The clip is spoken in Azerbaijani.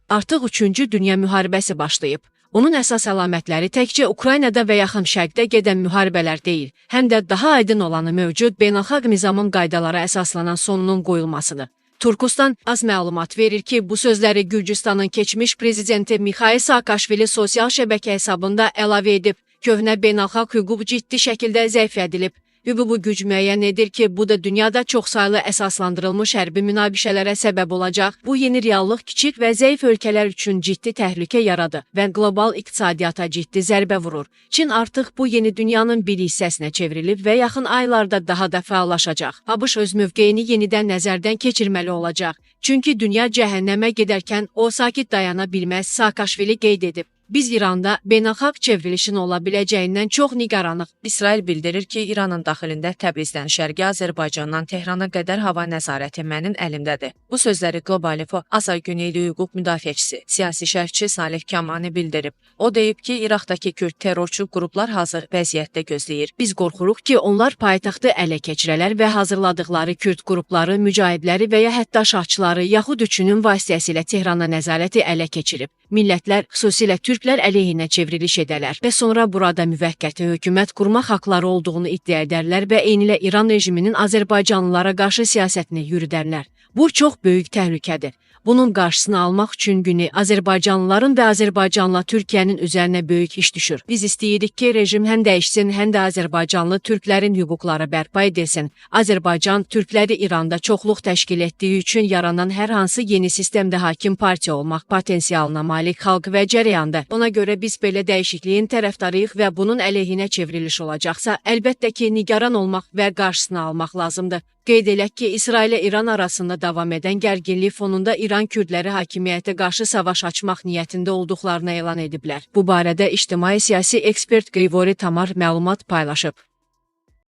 Artıq 3-cü Dünya müharibəsi başlayıb. Onun əsas əlamətləri təkcə Ukraynada və Yaxın Şərqdə gedən müharibələr deyil, həm də daha aydın olanı mövcud beynəlxalq nizamın qaydalara əsaslanan sonunun qoyulmasıdır. Turkustan az məlumat verir ki, bu sözləri Gürcüstanın keçmiş prezidenti Mixail Saakaşvili sosial şəbəkə hesabında əlavə edib. Köhnə beynəlxalq hüquq ciddi şəkildə zəiflədilib. Bu güc müəyyən edir ki, bu da dünyada çoxsaylı əsaslandırılmış hərbi münaqişələrə səbəb olacaq. Bu yeni reallıq kiçik və zəif ölkələr üçün ciddi təhlükə yaradır və qlobal iqtisadiyyata ciddi zərbə vurur. Çin artıq bu yeni dünyanın bir hissəsinə çevrilib və yaxın aylarda daha da fəallaşacaq. ABŞ öz mövqeyini yenidən nəzərdən keçirməli olacaq. Çünki dünya cəhənnəmə gedərkən o sakit dayana bilməz, Saakaşvili qeyd edib. Biz İranda beynəlxalq çevrilişin ola biləcəyindən çox nigaranıq. İsrail bildirir ki, İranın daxilində Təbrizdən Şərqi Azərbaycandan Tehrana qədər hava nəzarəti mənim əlimdədir. Bu sözləri Global Info Azər Güneyli hüquq müdafiəçisi, siyasi şərhçi Saleh Kamani bildirib. O deyib ki, İraqdakı Kürd terrorçu qruplar hazır vəziyyətdə gözləyir. Biz qorxuruq ki, onlar paytaxtı ələ keçirələr və hazırladıqları Kürd qrupları, mücahidləri və ya hətta şahçıları yaxud üçünün vasitəsilə Tehrana nəzarəti ələ keçirib. Millətlər, xüsusilə türklər əleyhinə çevriliş edərlər və sonra burada müvəqqəti hökumət qurmaq haqları olduğunu iddia edərlər və eynilə İran rejiminin Azərbaycanlılara qarşı siyasətini yürüdərlər. Bu çox böyük təhlükədir. Bunun qarşısını almaq üçün günü Azərbaycanlıların və Azərbaycanla Türkiyənin üzərinə böyük iş düşür. Biz istəyirik ki, rejim həm dəyişsin, həm də Azərbaycanlı türklərin hüquqları bərpa edilsin. Azərbaycan türkləri İranda çoxluq təşkil etdiyi üçün yaranan hər hansı yeni sistemdə hakim partiya olmaq potensialına malik xalq və cərəyandır. Ona görə biz belə dəyişikliyin tərəfdarıyıq və bunun əleyhinə çevriliş olacaqsa, əlbəttə ki, nigaran olmaq və qarşısını almaq lazımdır. Qeyd elək ki, İsrail ilə İran arasında davam edən gərginlik fonunda İran kürdləri hakimiyyətə qarşı savaş açmaq niyyətində olduqlarını elan ediblər. Bu barədə ictimai siyasi ekspert Qrigori Tamar məlumat paylaşıb.